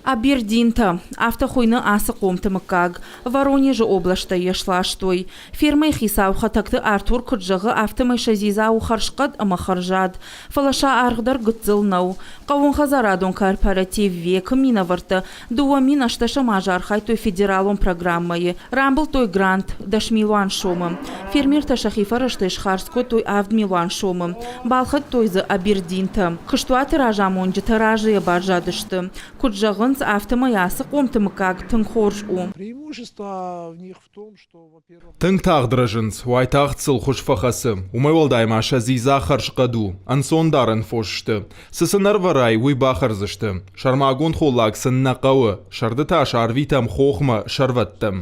Абердинтӕ, афтӕ хуыйны ацы хъомты мыггаг. Воронежы облӕстӕй йӕ сластой. Фермӕйы хицау Хӕтӕгты Артур куыд зӕгъы, афтӕмӕй сӕ дзидза у хӕрзхъӕд ӕмӕ хӕрзад. Фӕлӕ сӕ аргъ дӕр гыццыл нӕу. Хъӕууонхӕдзарадон кооператив ВЕК-ы минӕвӕрттӕ 2008 азы архайдтой федералон программӕйы. Рамбылдтой грант 10 милуан сомы. Фермертӕ сӕхи фӕрӕзтӕй схардз кодтой 7 милуан сомы. Балхӕдтой дзы абердинтӕ. Куыстуаты разамонджытӕ разыйӕ баззадысты. Куыд зӕгъынц, афтӕмӕй ацы хъомты мыггаг тынг хорз у. Тынг тагъд рӕзынц, уайтагъд сыл хуыз фӕхӕцы. Уымӕй уӕлдай ма сӕ дзидза хӕрзхъӕд у, ӕнцондарӕн фос сты. Цы сын ӕрвӕрай, уый бахӕрдзысты. Сӕрмагонд холлаг сын нӕ хъӕуы, сӕрды та сӕ арвитӕм хохмӕ, сӕрвӕттӕм.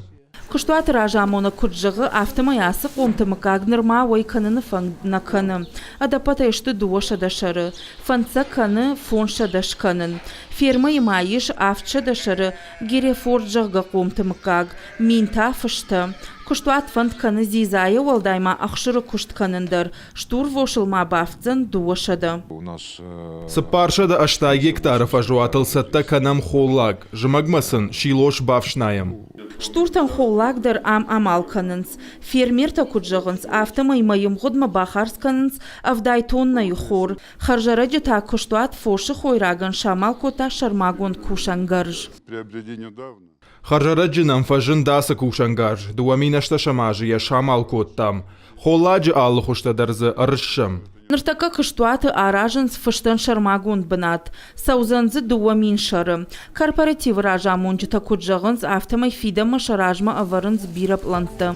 Куыстуаты разамонӕг куыд зӕгъы, афтӕмӕй ацы хъомты мыггаг нырма уӕй кӕныны фӕнд нӕ кӕны. Ӕдӕппӕтӕй сты 200 сӕры. Фӕнд сӕ кӕны 500 скӕнын. Фермӕйы ма ис 700 сӕры Герефорд, зӕгъгӕ, хъомты мыггаг, минтӕ, фыстӕ. Куыстуат фӕнд кӕны дзидзайӕ уӕлдай ма ӕхсыры куыст кӕнын дӕр. Стурвосыл ма бафтдзӕн 200. 480 гектары фӕзуатыл цӕттӕ кӕнӕм холлаг, зымӕгмӕ сын силос бафснайӕм. Стуртӕн холлаг дӕр ам амал кӕнынц. Фермертӕ куыд зӕгъынц, афтӕмӕй мӕйы мгъуыдмӕ бахардз кӕнынц 70 тоннӕйы хор. Хӕрзӕрӕджы та куыстуат фосы хойрагӕн самал кодта сӕрмагонд кусӕнгарз. Хӕрзӕрӕджы нӕм фӕзынд ацы кусӕнгарз, 2018 азы йӕ самал кодтам. Холладжы алы хуызтӕ дӕр дзы ӕрыссӕм. Ныртӕккӕ куыстуаты аразынц фыстӕн сӕрмагонд бынат. Цӕудзӕн дзы 2000 сӕры. Корпоративы разамонджытӕ куыд зӕгъынц, афтӕмӕй фидӕнмӕ сӕ размӕ ӕвӕрынц бирӕ пълӕнттӕ.